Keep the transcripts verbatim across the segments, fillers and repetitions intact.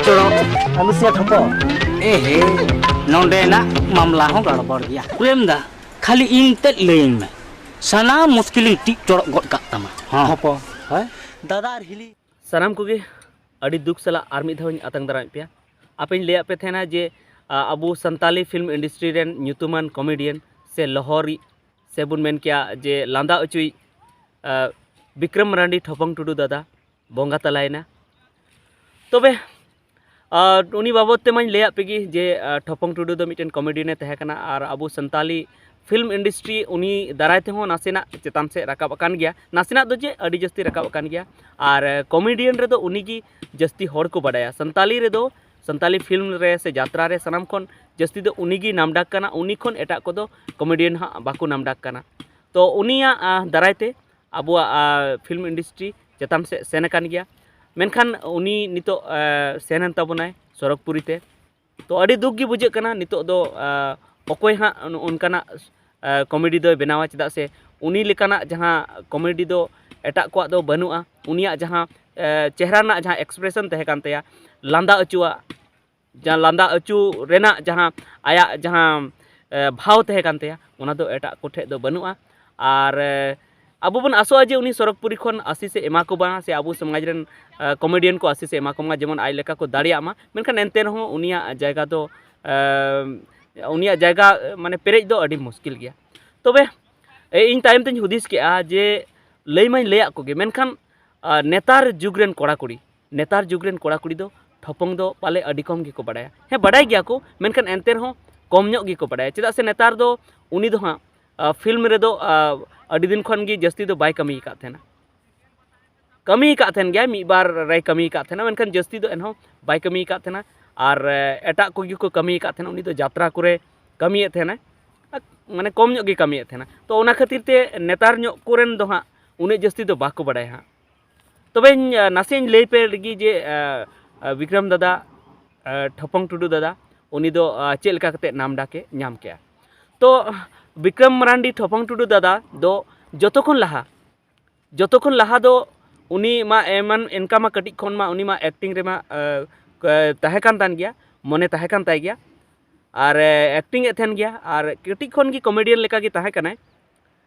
ᱪᱚᱲᱚᱠ ᱟᱞᱩᱥᱤᱭᱟ ᱴᱷᱚᱯᱚ᱾ ᱮ ᱦᱮ, ᱱᱚᱰᱮᱱᱟᱜ ᱢᱟᱢᱞᱟ ᱦᱚᱸ ᱜᱚᱲᱵᱚᱲ ᱜᱮᱭᱟ᱾ ᱯᱨᱮᱢ ᱫᱟ, ᱠᱷᱟᱹᱞᱤ ᱤᱧ ᱛᱮᱫ ᱞᱟᱹᱭᱟᱹᱧ ᱢᱮ, ᱥᱟᱱᱟᱢ ᱢᱩᱥᱠᱤᱞᱤᱧ ᱴᱤᱡ ᱪᱚᱲᱚᱠ ᱜᱚᱫ ᱠᱟᱜ ᱛᱟᱢᱟ᱾ ᱦᱚᱸ᱾ ᱦᱚᱯᱚ, ᱦᱳᱭ, ᱫᱟᱫᱟ ᱟᱨ ᱦᱤᱞᱤ᱾ ᱥᱟᱱᱟᱢ ᱠᱚᱜᱮ ᱟᱹᱰᱤ ᱫᱩᱠ ᱥᱟᱞᱟᱜ ᱟᱨ ᱢᱤᱫ ᱫᱷᱟᱣ ᱤᱧ ᱟᱛᱟᱝ ᱫᱟᱨᱟᱢᱮᱫ ᱯᱮᱭᱟ᱾ ᱟᱯᱮᱧ ᱞᱟᱹᱭᱟᱫ ᱯᱮ ᱛᱟᱦᱮᱱᱟ ᱡᱮ, ᱟ, ᱟᱵᱚ ᱥᱟᱱᱛᱟᱞᱤ ᱯᱷᱤᱞᱢ ᱤᱱᱰᱟᱥᱴᱨᱤ ᱨᱮᱱ ᱧᱩᱛᱩᱢᱟᱱ ᱠᱚᱢᱮᱰᱤᱭᱟᱱ ᱥᱮ ᱞᱚᱦᱚᱨᱤᱡ ᱥᱮ ᱵᱚᱱ ᱢᱮᱱ ᱠᱮᱭᱟ ᱡᱮ ᱞᱟᱸᱫᱟ ᱚᱪᱚᱭᱤᱡ, ᱟ, ᱵᱤᱠᱨᱚᱢ ᱢᱟᱨᱟᱱᱰᱤ ᱴᱷᱚᱯᱚᱝ ᱴᱩᱰᱩ ᱫᱟᱫᱟ ᱵᱚᱸᱜᱟ ᱛᱟᱞᱟᱭᱮᱱᱟ᱾ ᱛᱚᱵᱮ, ᱟ, ᱩᱱᱤ ᱵᱟᱵᱚᱫ ᱛᱮᱢᱟᱧ ᱞᱟᱹᱭᱟᱫ ᱯᱮᱜᱮ ᱡᱮ, ᱟ, ᱴᱷᱚᱯᱚᱝ ᱴᱩᱰᱩ ᱫᱚ ᱢᱤᱫᱴᱮᱱ ᱠᱚᱢᱮᱰᱤᱭᱟᱱᱮ ᱛᱟᱦᱮᱸ ᱠᱟᱱᱟ ᱟᱨ ᱟᱵᱚ ᱥᱟᱱᱛᱟᱞᱤ ᱯᱷᱤᱞᱢ ᱤᱱᱰᱟᱥᱴᱨᱤ ᱩᱱᱤ ᱫᱟᱨᱟᱭ ᱛᱮᱦᱚᱸ ᱱᱟᱥᱮᱱᱟᱜ ᱪᱮᱛᱟᱱ ᱥᱮᱫ ᱨᱟᱠᱟᱵ ᱟᱠᱟᱱ ᱜᱮᱭᱟ᱾ ᱱᱟᱥᱮᱱᱟᱜ ᱫᱚ ᱪᱮᱫ, ᱟᱹᱰᱤ ᱡᱟᱹᱥᱛᱤ ᱨᱟᱠᱟᱵ ᱟᱠᱟᱱ ᱜᱮᱭᱟ᱾ ᱟᱨ, ᱟ, ᱠᱚᱢᱮᱰᱤᱭᱟᱱ ᱨᱮᱫᱚ ᱩᱱᱤᱜᱮ ᱡᱟᱹᱥᱛᱤ ᱦᱚᱲ ᱠᱚ ᱵᱟᱰᱟᱭᱟ᱾ ᱥᱟᱱᱛᱟᱞᱤ ᱨᱮᱫᱚ, ᱥᱟᱱᱛᱟᱞᱤ ᱯᱷᱤᱞᱢ ᱨᱮ ᱥᱮ ᱡᱟᱛᱨᱟ ᱨᱮ ᱥᱟᱱᱟᱢ ᱠᱷᱚᱱ ᱡᱟᱹᱥᱛᱤ ᱫᱚ ᱩᱱᱤᱜᱮ ᱱᱟᱢᱰᱟᱠ ᱠᱟᱱᱟ᱾ ᱩᱱᱤ ᱠᱷᱚᱱ ᱮᱴᱟᱜ ᱠᱚᱫᱚ ᱠᱚᱢᱮᱰᱤᱭᱟᱱ ᱦᱟᱸᱜ ᱵᱟᱠᱚ ᱱᱟᱢᱰᱟᱠ ᱠᱟᱱᱟ᱾ ᱛᱚ ᱩᱱᱤᱭᱟᱜ, ᱟ, ᱫᱟᱨᱟᱭ ᱛᱮ ᱟᱵᱚᱣᱟᱜ, ᱟ, ᱯᱷᱤᱞᱢ ᱤᱱᱰᱟᱥᱴᱨᱤ ᱪᱮᱛᱟᱱ ᱥᱮᱫ ᱥᱮᱱ ᱟᱠᱟᱱ ᱜᱮᱭᱟ᱾ ᱢᱮᱱᱠᱷᱟᱱ ᱩᱱᱤ ᱱᱤᱛᱚᱜ, ᱟ, ᱥᱮᱱ ᱮᱱ ᱛᱟᱵᱚᱱᱟᱭ ᱥᱚᱨᱚᱜᱽᱯᱩᱨᱤ ᱛᱮ᱾ ᱛᱚ ᱟᱹᱰᱤ ᱫᱩᱠ ᱜᱮ ᱵᱩᱡᱷᱟᱹᱜ ᱠᱟᱱᱟ, ᱱᱤᱛᱚᱜ ᱫᱚ, ᱟ, ᱚᱠᱚᱭ ᱦᱟᱸᱜ ᱚᱱᱠᱟᱱᱟᱜ, ᱟ, ᱠᱚᱢᱮᱰᱤ ᱫᱚᱭ ᱵᱮᱱᱟᱣᱟ, ᱪᱮᱫᱟᱜ ᱥᱮ ᱩᱱᱤ ᱞᱮᱠᱟᱱᱟᱜ ᱡᱟᱦᱟᱸ ᱠᱚᱢᱮᱰᱤ ᱫᱚ ᱮᱴᱟᱜ ᱠᱚᱣᱟᱜ ᱫᱚ ᱵᱟᱹᱱᱩᱜᱼᱟ᱾ ᱩᱱᱤᱭᱟᱜ ᱡᱟᱦᱟᱸ, ᱟ, ᱪᱮᱦᱨᱟ ᱨᱮᱱᱟᱜ ᱡᱟᱦᱟᱸ ᱮᱠᱥᱯᱨᱮᱥᱚᱱ ᱛᱟᱦᱮᱸ ᱠᱟᱱ ᱛᱟᱭᱟ, ᱞᱟᱸᱫᱟ ᱟᱹᱪᱩᱣᱟᱜ, ᱡᱟᱦᱟᱸ ᱞᱟᱸᱫᱟ ᱟᱹᱪᱩ ᱨᱮᱱᱟᱜ ᱡᱟᱦᱟᱸ ᱟᱭᱟᱜ ᱡᱟᱦᱟᱸ, ᱮ, ᱵᱷᱟᱣ ᱛᱟᱦᱮᱸ ᱠᱟᱱ ᱛᱟᱭᱟ, ᱚᱱᱟ ᱫᱚ ᱮᱴᱟᱜ ᱠᱚᱴᱷᱮᱡ ᱫᱚ ᱵᱟᱹᱱᱩᱜᱼᱟ᱾ ᱟᱨ, ᱮ, ᱟᱵᱚ ᱵᱚᱱ ᱟᱥᱚᱜᱼᱟ ᱡᱮ ᱩᱱᱤ ᱥᱚᱨᱚᱜᱽᱯᱩᱨᱤ ᱠᱷᱚᱱ ᱟᱥᱤᱥ ᱮ ᱮᱢᱟ ᱠᱚ ᱢᱟ, ᱥᱮ ᱟᱵᱚ ᱥᱚᱢᱟᱡᱽ ᱨᱮᱱ, ᱮ, ᱠᱚᱢᱮᱰᱤᱭᱟᱱ ᱠᱚ ᱟᱥᱤᱥ ᱮ ᱮᱢᱟ ᱠᱚ ᱢᱟ, ᱡᱮᱢᱚᱱ ᱟᱡ ᱞᱮᱠᱟ ᱠᱚ ᱫᱟᱲᱮᱭᱟᱜ ᱢᱟ᱾ ᱢᱮᱱᱠᱷᱟᱱ ᱮᱱᱛᱮ ᱨᱮᱦᱚᱸ ᱩᱱᱤᱭᱟᱜ ᱡᱟᱭᱜᱟ ᱫᱚ, ᱮ, ᱩᱱᱤᱭᱟᱜ ᱡᱟᱭᱜᱟ, ᱢᱟᱱᱮ, ᱯᱮᱨᱮᱡ ᱫᱚ ᱟᱹᱰᱤ ᱢᱩᱥᱠᱤᱞ ᱜᱮᱭᱟ᱾ ᱛᱚᱵᱮ, ᱮ, ᱤᱧ ᱛᱟᱭᱚᱢ ᱛᱮᱧ ᱦᱩᱫᱤᱥ ᱠᱮᱜᱼᱟ ᱡᱮ ᱞᱟᱹᱭ ᱢᱟᱧ ᱞᱟᱹᱭᱟᱫ ᱠᱚᱜᱮ, ᱢᱮᱱᱠᱷᱟᱱ, ᱟ, ᱱᱮᱛᱟᱨ ᱡᱩᱜᱽ ᱨᱮᱱ ᱠᱚᱲᱟ ᱠᱩᱲᱤ, ᱱᱮᱛᱟᱨ ᱡᱩᱜᱽ ᱨᱮᱱ ᱠᱚᱲᱟ ᱠᱩᱲᱤ ᱫᱚ ᱴᱷᱚᱯᱚᱝ ᱫᱚ ᱯᱟᱞᱮ ᱟᱹᱰᱤ ᱠᱚᱢ ᱜᱮᱠᱚ ᱵᱟᱰᱟᱭᱟ᱾ ᱦᱮᱸ, ᱵᱟᱰᱟᱭ ᱜᱮᱭᱟ ᱠᱚ, ᱢᱮᱱᱠᱷᱟᱱ ᱮᱱᱛᱮ ᱨᱮᱦᱚᱸ ᱠᱚᱢ ᱧᱚᱜ ᱜᱮᱠᱚ ᱵᱟᱰᱟᱭᱟ᱾ ᱪᱮᱫᱟᱜ ᱥᱮ ᱱᱮᱛᱟᱨ ᱫᱚ ᱩᱱᱤ ᱫᱚ ᱦᱟᱸᱜ, ᱟ, ᱯᱷᱤᱞᱢ ᱨᱮᱫᱚ, ᱟ, ᱟᱹᱰᱤ ᱫᱤᱱ ᱠᱷᱚᱱ ᱜᱮ ᱡᱟᱹᱥᱛᱤ ᱫᱚ ᱵᱟᱭ ᱠᱟᱹᱢᱤ ᱟᱠᱟᱫ ᱛᱟᱦᱮᱱᱟ᱾ ᱠᱟᱹᱢᱤ ᱟᱠᱟᱫ ᱛᱟᱦᱮᱱ ᱜᱮᱭᱟᱭ, ᱢᱤᱫ ᱵᱟᱨ ᱨᱮᱭ ᱠᱟᱹᱢᱤ ᱟᱠᱟᱫ ᱛᱟᱦᱮᱱᱟ, ᱢᱮᱱᱠᱷᱟᱱ ᱡᱟᱹᱥᱛᱤ ᱫᱚ ᱮᱱᱦᱚᱸ ᱵᱟᱭ ᱠᱟᱹᱢᱤ ᱟᱠᱟᱫ ᱛᱟᱦᱮᱱᱟ᱾ ᱟᱨ, ᱮ, ᱮᱴᱟᱜ ᱠᱚᱜᱮ ᱠᱚ ᱠᱟᱹᱢᱤ ᱟᱠᱟᱫ ᱛᱟᱦᱮᱱᱟ᱾ ᱩᱱᱤ ᱫᱚ ᱡᱟᱛᱨᱟ ᱠᱚᱨᱮ ᱠᱟᱹᱢᱤᱭᱮᱫ ᱛᱟᱦᱮᱱᱟᱭ, ᱢᱟᱱᱮ ᱠᱚᱢ ᱧᱚᱜ ᱜᱮ ᱠᱟᱹᱢᱤᱭᱮᱫ ᱛᱟᱦᱮᱱᱟ᱾ ᱛᱚ ᱚᱱᱟ ᱠᱷᱟᱹᱛᱤᱨ ᱛᱮ ᱱᱮᱛᱟᱨ ᱧᱚᱜ ᱠᱚᱨᱮᱱ ᱫᱚ ᱦᱟᱸᱜ ᱩᱱᱟᱹᱜ ᱡᱟᱹᱥᱛᱤ ᱫᱚ ᱵᱟᱠᱚ ᱵᱟᱰᱟᱭᱟ ᱦᱟᱸᱜ᱾ ᱛᱚᱵᱮᱧ, ᱟ, ᱱᱟᱥᱮᱧ ᱞᱟᱹᱭ ᱯᱮ ᱞᱮᱜᱮ ᱡᱮ, ᱟ, ᱟ, ᱵᱤᱠᱨᱚᱢ ᱫᱟᱫᱟ, ᱟ, ᱴᱷᱚᱯᱚᱝ ᱴᱩᱰᱩ ᱫᱟᱫᱟ, ᱩᱱᱤ ᱫᱚ, ᱟ, ᱪᱮᱫ ᱞᱮᱠᱟ ᱠᱟᱛᱮ ᱱᱟᱢ ᱰᱟᱠᱮ ᱧᱟᱢ ᱠᱮᱜᱼᱟ᱾ ᱛᱚ ᱵᱤᱠᱨᱚᱢ ᱢᱟᱨᱟᱱᱰᱤ ᱴᱷᱚᱯᱚᱝ ᱴᱩᱰᱩ ᱫᱟᱫᱟ ᱫᱚ ᱡᱚᱛᱚ ᱠᱷᱚᱱ ᱞᱟᱦᱟ, ᱡᱚᱛᱚ ᱠᱷᱚᱱ ᱞᱟᱦᱟ ᱫᱚ ᱩᱱᱤ ᱢᱟ ᱮᱢᱟᱱ ᱮᱱᱠᱟ ᱢᱟ ᱠᱟᱹᱴᱤᱡ ᱠᱷᱚᱱ ᱢᱟ ᱩᱱᱤ ᱢᱟ ᱮᱠᱴᱤᱝ ᱨᱮᱢᱟ, ᱟ, ᱛᱟᱦᱮᱸ ᱠᱟᱱ ᱛᱟᱦᱮᱱ ᱜᱮᱭᱟ, ᱢᱚᱱᱮ ᱛᱟᱦᱮᱸ ᱠᱟᱱ ᱛᱟᱭ ᱜᱮᱭᱟ᱾ ᱟᱨ ᱮᱠᱴᱤᱝ ᱮᱫ ᱛᱟᱦᱮᱱ ᱜᱮᱭᱟ, ᱟᱨ ᱠᱟᱹᱴᱤᱡ ᱠᱷᱚᱱ ᱜᱮ ᱠᱚᱢᱮᱰᱤᱭᱟᱱ ᱞᱮᱠᱟ ᱜᱮ ᱛᱟᱦᱮᱸ ᱠᱟᱱᱟᱭ᱾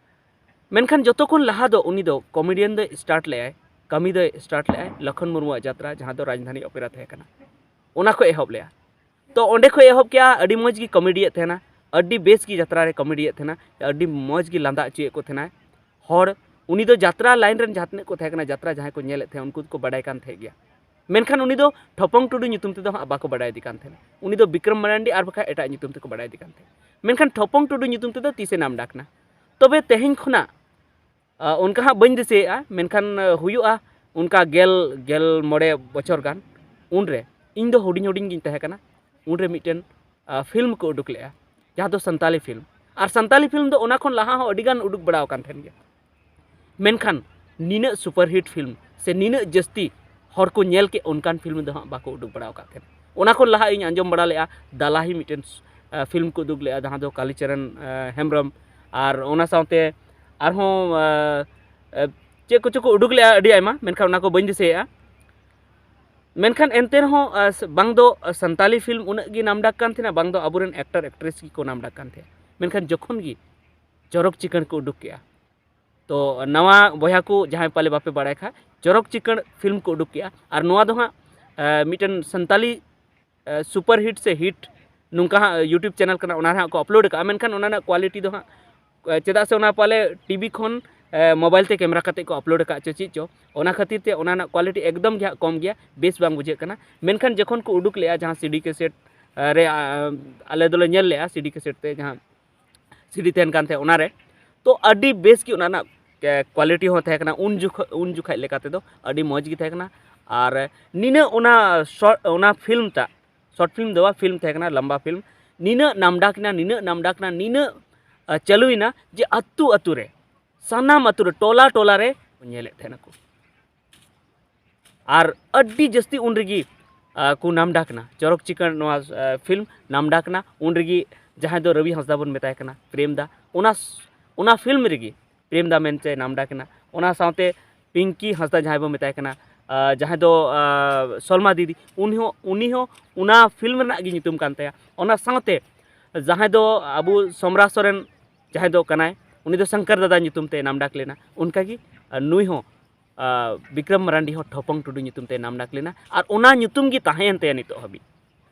ᱢᱮᱱᱠᱷᱟᱱ ᱡᱚᱛᱚ ᱠᱷᱚᱱ ᱞᱟᱦᱟ ᱫᱚ ᱩᱱᱤ ᱫᱚ ᱠᱚᱢᱮᱰᱤᱭᱟᱱ ᱫᱚᱭ ᱥᱴᱟᱨᱴ ᱞᱮᱫᱟᱭ, ᱠᱟᱹᱢᱤ ᱫᱚᱭ ᱥᱴᱟᱨᱴ ᱞᱮᱫᱟᱭ ᱞᱚᱠᱷᱚᱱ ᱢᱩᱨᱢᱩᱣᱟᱜ ᱡᱟᱛᱨᱟ, ᱡᱟᱦᱟᱸ ᱫᱚ ᱨᱟᱡᱽᱫᱷᱟᱱᱤ ᱚᱯᱮᱨᱟ ᱛᱟᱦᱮᱸ ᱠᱟᱱᱟ, ᱚᱱᱟ ᱠᱷᱚᱱ ᱮᱦᱚᱵ ᱞᱮᱫᱟ᱾ ᱛᱚ ᱚᱸᱰᱮ ᱠᱷᱚᱱ ᱮᱦᱚᱵ ᱠᱮᱫᱟ, ᱟᱹᱰᱤ ᱢᱚᱡᱽ ᱜᱮ ᱠᱚᱢᱮᱰᱤᱭᱮᱫ ᱛᱟᱦᱮᱱᱟ, ᱟᱹᱰᱤ ᱵᱮᱥ ᱜᱮ ᱡᱟᱛᱨᱟ ᱨᱮ ᱠᱚᱢᱮᱰᱤᱭᱮᱫ ᱛᱟᱦᱮᱱᱟ, ᱟᱹᱰᱤ ᱢᱚᱡᱽ ᱜᱮ ᱞᱟᱸᱫᱟ ᱦᱚᱪᱚᱭᱮᱫ ᱠᱚ ᱛᱟᱦᱮᱱᱟᱭ ᱦᱚᱲ᱾ ᱩᱱᱤ ᱫᱚ ᱡᱟᱛᱨᱟ ᱞᱟᱭᱤᱱ ᱨᱮᱱ ᱡᱟᱦᱟᱸ ᱛᱤᱱᱟᱹᱜ ᱠᱚ ᱛᱟᱦᱮᱸ ᱠᱟᱱᱟ, ᱡᱟᱛᱨᱟ ᱡᱟᱦᱟᱸᱭ ᱠᱚ ᱧᱮᱞᱮᱫ ᱛᱟᱦᱮᱸ, ᱩᱱᱠᱩ ᱫᱚᱠᱚ ᱵᱟᱰᱟᱭ ᱠᱟᱱ ᱛᱟᱦᱮᱸᱫ ᱜᱮᱭᱟ᱾ ᱢᱮᱱᱠᱷᱟᱱ ᱩᱱᱤ ᱫᱚ ᱴᱷᱚᱯᱚᱝ ᱴᱩᱰᱩ ᱧᱩᱛᱩᱢ ᱛᱮᱫᱚ ᱦᱟᱸᱜ ᱵᱟᱠᱚ ᱵᱟᱰᱟᱭᱮᱫᱮ ᱠᱟᱱ ᱛᱟᱦᱮᱱᱟ, ᱩᱱᱤ ᱫᱚ ᱵᱤᱠᱨᱚᱢ ᱢᱟᱨᱟᱱᱰᱤ ᱟᱨ ᱵᱟᱠᱷᱟᱡ ᱮᱴᱟᱜ ᱧᱩᱛᱩᱢ ᱛᱮᱠᱚ ᱵᱟᱰᱟᱭᱮᱫᱮ ᱠᱟᱱ ᱛᱟᱦᱮᱸᱫ᱾ ᱢᱮᱱᱠᱷᱟᱱ ᱴᱷᱚᱯᱚᱝ ᱴᱩᱰᱩ ᱧᱩᱛᱩᱢ ᱛᱮᱫᱚ ᱛᱤᱥᱮ ᱱᱟᱢ ᱰᱟᱠ ᱱᱟ? ᱛᱚᱵᱮ ᱛᱮᱦᱮᱧ ᱠᱷᱚᱱᱟᱜ, ᱟ, ᱚᱱᱠᱟ ᱦᱟᱸᱜ ᱵᱟᱹᱧ ᱫᱤᱥᱟᱹᱭᱮᱫᱼᱟ, ᱢᱮᱱᱠᱷᱟᱱ, ᱟ, ᱦᱩᱭᱩᱜᱼᱟ ᱚᱱᱠᱟ ᱜᱮᱞ, ᱜᱮᱞ ᱢᱚᱬᱮ ᱵᱚᱪᱷᱚᱨ ᱜᱟᱱ᱾ ᱩᱱᱨᱮ ᱤᱧ ᱫᱚ ᱦᱩᱰᱤᱧ ᱦᱩᱰᱤᱧ ᱜᱤᱧ ᱛᱟᱦᱮᱸ ᱠᱟᱱᱟ᱾ ᱩᱱᱨᱮ ᱢᱤᱫᱴᱮᱱ, ᱟ, ᱯᱷᱤᱞᱢ ᱠᱚ ᱩᱰᱩᱠ ᱞᱮᱫᱼᱟ, ᱡᱟᱦᱟᱸ ᱫᱚ ᱥᱟᱱᱛᱟᱞᱤ ᱯᱷᱤᱞᱢ᱾ ᱟᱨ ᱥᱟᱱᱛᱟᱞᱤ ᱯᱷᱤᱞᱢ ᱫᱚ ᱚᱱᱟ ᱠᱷᱚᱱ ᱞᱟᱦᱟ ᱦᱚᱸ ᱟᱹᱰᱤᱜᱟᱱ ᱩᱰᱩᱠ ᱵᱟᱲᱟ ᱟᱠᱟᱱ ᱛᱟᱦᱮᱱ ᱜᱮᱭᱟ, ᱢᱮᱱᱠᱷᱟᱱ ᱱᱤᱱᱟᱹᱜ ᱥᱩᱯᱟᱨᱦᱤᱴ ᱯᱷᱤᱞᱢ ᱥᱮ ᱱᱤᱱᱟᱹᱜ ᱡᱟᱹᱥᱛᱤ ᱦᱚᱲ ᱠᱚ ᱧᱮᱞ ᱠᱮᱫ, ᱚᱱᱠᱟᱱ ᱯᱷᱤᱞᱢ ᱫᱚ ᱦᱟᱸᱜ ᱵᱟᱠᱚ ᱩᱰᱩᱠ ᱵᱟᱲᱟ ᱟᱠᱟᱫ ᱛᱟᱦᱮᱱᱟ᱾ ᱚᱱᱟ ᱠᱷᱚᱱ ᱞᱟᱦᱟ ᱤᱧ ᱟᱸᱡᱚᱢ ᱵᱟᱲᱟ ᱞᱮᱫᱼᱟ, ᱫᱟᱞᱟᱦᱤ ᱢᱤᱫᱴᱮᱱ, ᱟ, ᱯᱷᱤᱞᱢ ᱠᱚ ᱩᱫᱩᱜ ᱞᱮᱫᱼᱟ, ᱡᱟᱦᱟᱸ ᱫᱚ ᱠᱟᱞᱤᱪᱚᱨᱚᱱ, ᱟ, ᱦᱮᱢᱵᱨᱚᱢ, ᱟᱨ ᱚᱱᱟ ᱥᱟᱶᱛᱮ ᱟᱨᱦᱚᱸ, ᱟ, ᱟ, ᱪᱮᱫ ᱠᱚᱪᱚ ᱠᱚ ᱩᱰᱩᱠ ᱞᱮᱫᱼᱟ ᱟᱹᱰᱤ ᱟᱭᱢᱟ, ᱢᱮᱱᱠᱷᱟᱱ ᱚᱱᱟ ᱠᱚ ᱵᱟᱹᱧ ᱫᱤᱥᱟᱹᱭᱮᱫᱼᱟ᱾ ᱢᱮᱱᱠᱷᱟᱱ ᱮᱱᱛᱮ ᱨᱮᱦᱚᱸ, ᱟ, ᱵᱟᱝ ᱫᱚ ᱥᱟᱱᱛᱟᱞᱤ ᱯᱷᱤᱞᱢ ᱩᱱᱟᱹᱜ ᱜᱮ ᱱᱟᱢᱰᱟᱠ ᱠᱟᱱ ᱛᱟᱦᱮᱱᱟ, ᱵᱟᱝ ᱫᱚ ᱟᱵᱚᱨᱮᱱ ᱮᱠᱴᱟᱨ ᱮᱠᱴᱨᱮᱥ ᱜᱮᱠᱚ ᱱᱟᱢᱰᱟᱠ ᱠᱟᱱ ᱛᱟᱦᱮᱸᱫ᱾ ᱢᱮᱱᱠᱷᱟᱱ ᱡᱚᱠᱷᱚᱱ ᱜᱮ ᱪᱚᱨᱚᱠ ᱪᱤᱠᱟᱹᱲ ᱠᱚ ᱩᱰᱩᱠ ᱠᱮᱜᱼᱟ, ᱛᱚ ᱱᱟᱣᱟ ᱵᱚᱭᱦᱟ ᱠᱚ ᱡᱟᱦᱟᱸᱭ ᱯᱟᱞᱮ ᱵᱟᱯᱮ ᱵᱟᱲᱟᱭ ᱠᱷᱟᱡ, ᱪᱚᱨᱚᱠ ᱪᱤᱠᱟᱹᱲ ᱯᱷᱤᱞᱢ ᱠᱚ ᱩᱰᱩᱠ ᱠᱮᱜᱼᱟ᱾ ᱟᱨ ᱱᱚᱣᱟ ᱫᱚ ᱦᱟᱸᱜ, ᱟ, ᱢᱤᱫᱴᱮᱱ ᱥᱟᱱᱛᱟᱞᱤ, ᱟ, ᱥᱩᱯᱟᱨ ᱦᱤᱴ ᱥᱮ ᱦᱤᱴ ᱱᱚᱝᱠᱟ ᱦᱟᱸᱜ YouTube ᱪᱮᱱᱮᱞ ᱠᱟᱱᱟ, ᱚᱱᱟ ᱨᱮ ᱦᱟᱸᱜ ᱠᱚ ᱟᱯᱞᱳᱰ ᱠᱟᱜᱼᱟ᱾ ᱢᱮᱱᱠᱷᱟᱱ ᱚᱱᱟ ᱨᱮᱱᱟᱜ ᱠᱳᱣᱟᱞᱤᱴᱤ ᱫᱚ ᱦᱟᱸᱜ, ᱟ, ᱪᱮᱫᱟᱜ ᱥᱮ ᱚᱱᱟ ᱯᱟᱞᱮ ᱴᱤᱵᱷᱤ ᱠᱷᱚᱱ, ᱟ, ᱢᱳᱵᱟᱭᱤᱞ ᱛᱮ ᱠᱮᱢᱮᱨᱟ ᱠᱟᱛᱮ ᱠᱚ ᱟᱯᱞᱳᱰ ᱟᱠᱟᱫ ᱪᱚ ᱪᱮᱫ ᱪᱚ, ᱚᱱᱟ ᱠᱷᱟᱹᱛᱤᱨ ᱛᱮ ᱚᱱᱟ ᱨᱮᱱᱟᱜ ᱠᱳᱣᱟᱞᱤᱴᱤ ᱮᱠᱫᱚᱢ ᱜᱮ ᱦᱟᱸᱜ ᱠᱚᱢ ᱜᱮᱭᱟ, ᱵᱮᱥ ᱵᱟᱝ ᱵᱩᱡᱷᱟᱹᱜ ᱠᱟᱱᱟ᱾ ᱢᱮᱱᱠᱷᱟᱱ ᱡᱚᱠᱷᱚᱱ ᱠᱚ ᱩᱰᱩᱠ ᱞᱮᱜᱼᱟ ᱡᱟᱦᱟᱸ ᱥᱤᱰᱤ ᱠᱮᱥᱮᱴ, ᱟ, ᱨᱮ, ᱟ, ᱟᱞᱮ ᱫᱚᱞᱮ ᱧᱮᱞ ᱞᱮᱜᱼᱟ ᱥᱤᱰᱤ ᱠᱮᱥᱮᱴ ᱛᱮ ᱡᱟᱦᱟᱸ ᱥᱤᱰᱤ ᱛᱟᱦᱮᱱ ᱠᱟᱱ ᱛᱟᱦᱮᱸᱫ ᱚᱱᱟᱨᱮ, ᱛᱚ ᱟᱹᱰᱤ ᱵᱮᱥ ᱜᱮ ᱚᱱᱟ ᱨᱮᱱᱟᱜ ᱠᱮ-, ᱠᱳᱣᱟᱞᱤᱴᱤ ᱦᱚᱸ ᱛᱟᱦᱮᱸ ᱠᱟᱱᱟ᱾ ᱩᱱ ᱡᱚᱠᱷᱚᱡ, ᱩᱱ ᱡᱚᱠᱷᱟᱡ ᱞᱮᱠᱟ ᱛᱮᱫᱚ ᱟᱹᱰᱤ ᱢᱚᱡᱽ ᱜᱮ ᱛᱟᱦᱮᱸ ᱠᱟᱱᱟ᱾ ᱟᱨ ᱱᱤᱱᱟᱹᱜ ᱚᱱᱟ ᱥᱚ-, ᱚᱱᱟ ᱯᱷᱤᱞᱢ ᱴᱟᱜ, ᱥᱚᱨᱴ ᱯᱷᱤᱞᱢ ᱫᱚ ᱵᱟᱝ, ᱯᱷᱤᱞᱢ ᱛᱟᱦᱮᱸ ᱠᱟᱱᱟ, ᱞᱟᱢᱵᱟ ᱯᱷᱤᱞᱢ, ᱱᱤᱱᱟᱹᱜ ᱱᱟᱢᱰᱟᱠ ᱮᱱᱟ, ᱱᱤᱱᱟᱹᱜ ᱱᱟᱢᱰᱟᱠ ᱮᱱᱟ, ᱱᱤᱱᱟᱹᱜ, ᱟ, ᱪᱟᱹᱞᱩᱭᱮᱱᱟ ᱡᱮ ᱟᱹᱛᱩ ᱟᱹᱛᱩ ᱨᱮ, ᱥᱟᱱᱟᱢ ᱟᱹᱛᱩ ᱨᱮ, ᱴᱚᱞᱟ ᱴᱚᱞᱟ ᱨᱮ ᱧᱮᱞᱮᱫ ᱛᱟᱦᱮᱱᱟᱠᱚ᱾ ᱟᱨ ᱟᱹᱰᱤ ᱡᱟᱹᱥᱛᱤ ᱩᱱ ᱨᱮᱜᱮ, ᱟ, ᱠᱚ ᱱᱟᱢᱰᱟᱠ ᱮᱱᱟ᱾ ᱪᱚᱨᱚᱠ ᱪᱤᱠᱟᱹᱲ ᱱᱚᱣᱟ, ᱟ, ᱯᱷᱤᱞᱢ ᱱᱟᱢᱰᱟᱠ ᱮᱱᱟ᱾ ᱩᱱ ᱨᱮᱜᱮ ᱡᱟᱦᱟᱸᱭ ᱫᱚ ᱨᱚᱵᱤ ᱦᱟᱸᱥᱫᱟ ᱵᱚᱱ ᱢᱮᱛᱟᱭ ᱠᱟᱱᱟ, ᱯᱨᱮᱢ ᱫᱟ, ᱚᱱᱟ, ᱚᱱᱟ ᱯᱷᱤᱞᱢ ᱨᱮᱜᱮ ᱯᱨᱮᱢ ᱫᱟ ᱢᱮᱱᱛᱮ ᱱᱟᱢᱰᱟᱠ ᱮᱱᱟ᱾ ᱚᱱᱟ ᱥᱟᱶᱛᱮ ᱯᱤᱝᱠᱤ ᱦᱟᱸᱥᱫᱟ ᱡᱟᱦᱟᱸᱭ ᱵᱚᱱ ᱢᱮᱛᱟᱭ ᱠᱟᱱᱟ, ᱟᱨ ᱡᱟᱦᱟᱸᱭ ᱫᱚ ᱟᱨ ᱥᱚᱞᱢᱟ ᱫᱤᱫᱤ, ᱩᱱᱤ ᱦᱚᱸ ᱩᱱᱤ ᱦᱚᱸ ᱚᱱᱟ ᱯᱷᱤᱞᱢ ᱨᱮᱱᱟᱜ ᱜᱮ ᱧᱩᱛᱩᱢ ᱠᱟᱱ ᱛᱟᱭᱟ᱾ ᱚᱱᱟ ᱥᱟᱶᱛᱮ ᱡᱟᱦᱟᱸᱭ ᱫᱚ ᱟᱵᱚ ᱥᱚᱢᱨᱟ ᱥᱚᱨᱮᱱ ᱡᱟᱦᱟᱸᱭ ᱫᱚ ᱠᱟᱱᱟᱭ, ᱩᱱᱤ ᱫᱚ ᱥᱚᱝᱠᱚᱨ ᱫᱟᱫᱟ ᱧᱩᱛᱩᱢ ᱛᱮ ᱱᱟᱢᱰᱟᱠ ᱞᱮᱱᱟ᱾ ᱚᱱᱠᱟᱜᱮ ᱟᱨ ᱱᱩᱭ ᱦᱚᱸ ᱟᱨ ᱵᱤᱠᱨᱚᱢ ᱢᱟᱨᱟᱱᱰᱤ ᱦᱚᱸ ᱴᱷᱚᱯᱚᱝ ᱴᱩᱰᱩ ᱧᱩᱛᱩᱢ ᱛᱮ ᱱᱟᱢᱰᱟᱠ ᱞᱮᱱᱟ᱾ ᱟᱨ ᱚᱱᱟ ᱧᱩᱛᱩᱢ ᱜᱮ ᱛᱟᱦᱮᱸᱭᱮᱱ ᱛᱟᱭᱟ ᱱᱤᱛᱚᱜ ᱦᱟᱹᱵᱤᱡ᱾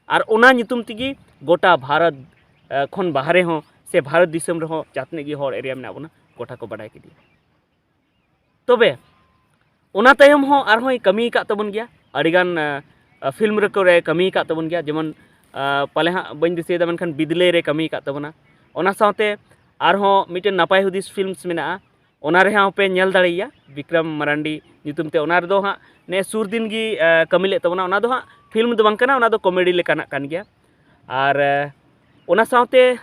ᱟᱨ ᱚᱱᱟ ᱧᱩᱛᱩᱢ ᱛᱮᱜᱮ ᱜᱚᱴᱟ ᱵᱷᱟᱨᱚᱛ ᱟᱨ ᱠᱷᱚᱱ ᱵᱟᱦᱨᱮ ᱦᱚᱸ ᱥᱮ ᱵᱷᱟᱨᱚᱛ ᱫᱤᱥᱚᱢ ᱨᱮᱦᱚᱸ ᱡᱟᱦᱟᱸ ᱛᱤᱱᱟᱹᱜ ᱜᱮ ᱦᱚᱲ ᱮᱨᱤᱭᱟ ᱢᱮᱱᱟᱜ ᱵᱚᱱᱟ, ᱜᱚᱴᱟ ᱠᱚ ᱵᱟᱰᱟᱭ ᱠᱮᱫᱮᱭᱟ᱾ ᱛᱚᱵᱮ ᱚᱱᱟ ᱛᱟᱭᱚᱢ ᱦᱚᱸ ᱟᱨᱦᱚᱸᱭ ᱠᱟᱹᱢᱤ ᱟᱠᱟᱫ ᱛᱟᱵᱚᱱ ᱜᱮᱭᱟ, ᱟᱹᱰᱤᱜᱟᱱ ᱟᱨ ᱯᱷᱤᱞᱢ ᱨᱮ ᱠᱚᱨᱮ ᱠᱟᱹᱢᱤ ᱟᱠᱟᱫ ᱛᱟᱵᱚᱱ ᱜᱮᱭᱟ᱾ ᱡᱮᱢᱚᱱ ᱟᱨ ᱯᱟᱞᱮ ᱦᱟᱸᱜ ᱵᱟᱹᱧ ᱫᱤᱥᱟᱹᱭᱮᱫᱟ, ᱢᱮᱱᱠᱷᱟᱱ ᱵᱤᱫᱽᱞᱟᱹᱭ ᱨᱮ ᱠᱟᱹᱢᱤ ᱟᱠᱟᱫ ᱛᱟᱵᱚᱱᱟ᱾ ᱚᱱᱟ ᱥᱟᱶᱛᱮ ᱟᱨᱦᱚᱸ ᱢᱤᱫᱴᱮᱱ ᱱᱟᱯᱟᱭ ᱦᱩᱫᱤᱥ ᱯᱷᱤᱞᱢᱥ ᱢᱮᱱᱟᱜᱼᱟ, ᱚᱱᱟ ᱨᱮᱦᱚᱸ ᱯᱮ ᱧᱮᱞ ᱫᱟᱲᱮᱭᱟᱭᱟ, ᱵᱤᱠᱨᱚᱢ ᱢᱟᱨᱟᱱᱰᱤ ᱧᱩᱛᱩᱢ ᱛᱮ᱾ ᱚᱱᱟ ᱨᱮᱫᱚ ᱦᱟᱸᱜ ᱱᱮ ᱥᱩᱨ ᱫᱤᱱ ᱜᱮ ᱟᱨ ᱠᱟᱹᱢᱤ ᱞᱮᱫ ᱛᱟᱵᱚᱱᱟ᱾ ᱚᱱᱟ ᱫᱚ ᱦᱟᱸᱜ ᱯᱷᱤᱞᱢ ᱫᱚ ᱵᱟᱝ ᱠᱟᱱᱟ, ᱚᱱᱟ ᱫᱚ ᱠᱚᱢᱮᱰᱤ ᱞᱮᱠᱟᱱᱟᱜ ᱠᱟᱱ ᱜᱮᱭᱟ᱾ ᱟᱨ ᱟᱨ ᱚᱱᱟ ᱥᱟᱶᱛᱮ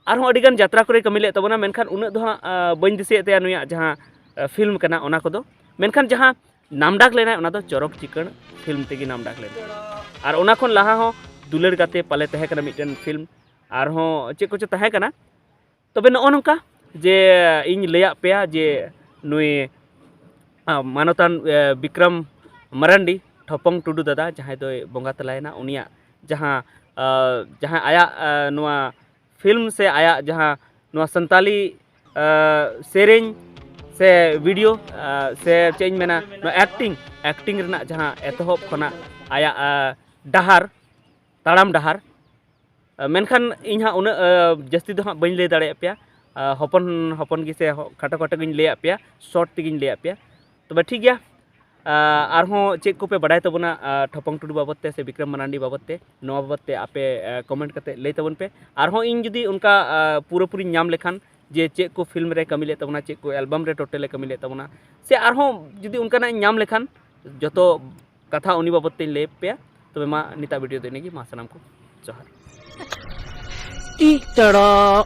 ᱟᱨᱦᱚᱸ ᱟᱹᱰᱤᱜᱟᱱ ᱡᱟᱛᱨᱟ ᱠᱚᱨᱮ ᱠᱟᱹᱢᱤ ᱞᱮᱫ ᱛᱟᱵᱚᱱᱟ, ᱢᱮᱱᱠᱷᱟᱱ ᱩᱱᱟᱹᱜ ᱫᱚ ᱦᱟᱸᱜ ᱟᱨ ᱵᱟᱹᱧ ᱫᱤᱥᱟᱹᱭᱮᱫ ᱛᱟᱭᱟ ᱱᱩᱭᱟᱜ ᱡᱟᱦᱟᱸ ᱟᱨ ᱯᱷᱤᱞᱢ ᱠᱟᱱᱟ ᱚᱱᱟ ᱠᱚᱫᱚ᱾ ᱢᱮᱱᱠᱷᱟᱱ ᱡᱟᱦᱟᱸ ᱱᱟᱢᱰᱟᱠ ᱞᱮᱱᱟᱭ ᱚᱱᱟ ᱫᱚ ᱪᱚᱨᱚᱠ ᱪᱤᱠᱟᱹᱬ ᱯᱷᱤᱞᱢ ᱛᱮᱜᱮ ᱱᱟᱢᱰᱟᱠ ᱞᱮᱱᱟᱭ᱾ ᱟᱨ ᱚᱱᱟ ᱠᱷᱚᱱ ᱞᱟᱦᱟ ᱦᱚᱸ ᱫᱩᱞᱟᱹᱲ ᱜᱟᱛᱮ ᱯᱟᱞᱮ ᱛᱟᱦᱮᱸ ᱠᱟᱱᱟ ᱢᱤᱫᱴᱮᱱ ᱯᱷᱤᱞᱢ, ᱟᱨᱦᱚᱸ ᱪᱮᱫ ᱠᱚᱪᱚ ᱛᱟᱦᱮᱸ ᱠᱟᱱᱟ᱾ ᱛᱚᱵᱮ ᱱᱚᱜᱼᱚ ᱱᱚᱝᱠᱟ ᱡᱮ ᱤᱧ ᱞᱟᱹᱭᱟᱫ ᱯᱮᱭᱟ ᱡᱮ ᱱᱩᱭ ᱟᱨ ᱢᱟᱱᱚᱛᱟᱱ ᱟᱨ ᱵᱤᱠᱨᱚᱢ ᱢᱟᱨᱟᱱᱰᱤ, ᱴᱷᱚᱯᱚᱝ ᱴᱩᱰᱩ ᱫᱟᱫᱟ, ᱡᱟᱦᱟᱸᱭ ᱫᱚᱭ ᱵᱚᱸᱜᱟ ᱛᱟᱞᱟᱭᱮᱱᱟ, ᱩᱱᱤᱭᱟᱜ ᱡᱟᱦᱟᱸ ᱟᱨ ᱡᱟᱦᱟᱸ ᱟᱭᱟᱜ ᱟᱨ ᱱᱚᱣᱟ ᱯᱷᱤᱞᱢ ᱥᱮ ᱟᱭᱟᱜ ᱡᱟᱦᱟᱸ ᱱᱚᱣᱟ ᱥᱟᱱᱛᱟᱞᱤ ᱟᱨ ᱥᱮᱨᱮᱧ ᱥᱮ ᱵᱷᱤᱰᱤᱭᱳ ᱟᱨ ᱥᱮ ᱪᱮᱫ ᱤᱧ ᱢᱮᱱᱟ, ᱱᱚᱣᱟ ᱮᱠᱴᱤᱝ ᱮᱠᱴᱤᱝ ᱨᱮᱱᱟᱜ ᱡᱟᱦᱟᱸ ᱮᱛᱚᱦᱚᱵ ᱠᱷᱚᱱᱟᱜ ᱟᱭᱟᱜ ᱟᱨ ᱰᱟᱦᱟᱨ, ᱛᱟᱲᱟᱢ ᱰᱟᱦᱟᱨ, ᱟᱨ ᱢᱮᱱᱠᱷᱟᱱ ᱤᱧ ᱦᱟᱸᱜ ᱩᱱᱟᱹᱜ ᱟᱨ ᱡᱟᱹᱥᱛᱤ ᱫᱚ ᱦᱟᱸᱜ ᱵᱟᱹᱧ ᱞᱟᱹᱭ ᱫᱟᱲᱮᱭᱟᱜ ᱯᱮᱭᱟ᱾ ᱟᱨ ᱦᱚᱯᱚᱱ ᱦᱚᱯᱚᱱ ᱜᱮ ᱥᱮ ᱦᱚ-, ᱠᱷᱟᱴᱚ ᱠᱷᱟᱴᱚ ᱜᱤᱧ ᱞᱟᱹᱭᱟᱫ ᱯᱮᱭᱟ, ᱥᱚᱨᱴ ᱛᱮᱜᱤᱧ ᱞᱟᱹᱭᱟᱫ ᱯᱮᱭᱟ᱾ ᱛᱚᱵᱮ ᱴᱷᱤᱠ ᱜᱮᱭᱟ, ᱟᱨ ᱟᱨᱦᱚᱸ ᱪᱮᱫ ᱠᱚᱯᱮ ᱵᱟᱰᱟᱭ ᱛᱟᱵᱚᱱᱟ ᱟᱨ ᱴᱷᱚᱯᱚᱝ ᱴᱩᱰᱩ ᱵᱟᱵᱚᱫ ᱛᱮ ᱥᱮ ᱵᱤᱠᱨᱚᱢ ᱢᱟᱨᱟᱱᱰᱤ ᱵᱟᱵᱚᱫ ᱛᱮ, ᱱᱚᱣᱟ ᱵᱟᱵᱚᱫ ᱛᱮ ᱟᱯᱮ ᱟᱨ ᱠᱚᱢᱮᱱᱴ ᱠᱟᱛᱮ ᱞᱟᱹᱭ ᱛᱟᱵᱚᱱ ᱯᱮ᱾ ᱟᱨᱦᱚᱸ ᱤᱧ ᱡᱩᱫᱤ ᱚᱱᱠᱟ ᱟᱨ ᱯᱩᱨᱟᱹᱯᱩᱨᱤᱧ ᱧᱟᱢ ᱞᱮᱠᱷᱟᱱ ᱡᱮ ᱪᱮᱫ ᱠᱚ ᱯᱷᱤᱞᱢ ᱨᱮ ᱠᱟᱹᱢᱤ ᱞᱮᱫ ᱛᱟᱵᱚᱱᱟ, ᱪᱮᱫ ᱠᱚ ᱮᱞᱵᱟᱢ ᱨᱮ ᱴᱳᱴᱟᱞᱮ ᱠᱟᱹᱢᱤ ᱞᱮᱫ ᱛᱟᱵᱚᱱᱟ, ᱥᱮ ᱟᱨᱦᱚᱸ ᱡᱩᱫᱤ ᱚᱱᱠᱟᱱᱟᱜ ᱤᱧ ᱧᱟᱢ ᱞᱮᱠᱷᱟᱱ ᱡᱚᱛᱚ ᱠᱟᱛᱷᱟ ᱩᱱᱤ ᱵᱟᱵᱚᱫ ᱛᱮᱧ ᱞᱟᱹᱭ ᱯᱮᱭᱟ᱾ ᱛᱚᱵᱮ ᱢᱟ ᱱᱤᱛᱟᱜ ᱵᱷᱤᱰᱤᱭᱳ ᱫᱚ ᱤᱱᱟᱹᱜᱮ, ᱢᱟ ᱥᱟᱱᱟᱢ ᱠᱚ ᱡᱚᱦᱟᱨ᱾ ᱤ ᱛᱮᱲᱚ,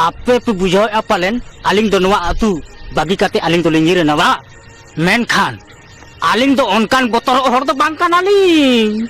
ᱟᱯᱮ ᱯᱮ ᱵᱩᱡᱷᱟᱹᱣᱮᱫᱼᱟ ᱯᱟᱞᱮᱱ ᱟᱹᱞᱤᱧ ᱫᱚ ᱱᱚᱣᱟ ᱟᱹᱛᱩ ᱵᱟᱹᱜᱤ ᱠᱟᱛᱮ ᱟᱹᱞᱤᱧ ᱫᱚᱞᱤᱧ ᱧᱤᱨ ᱮᱱᱟ ᱵᱟ? ᱢᱮᱱᱠᱷᱟᱱ ᱟᱹᱞᱤᱧ ᱫᱚ ᱚᱱᱠᱟᱱ ᱵᱚᱛᱚᱨᱚᱜ ᱦᱚᱲ ᱫᱚ ᱵᱟᱝ ᱠᱟᱱᱟᱞᱤᱧ᱾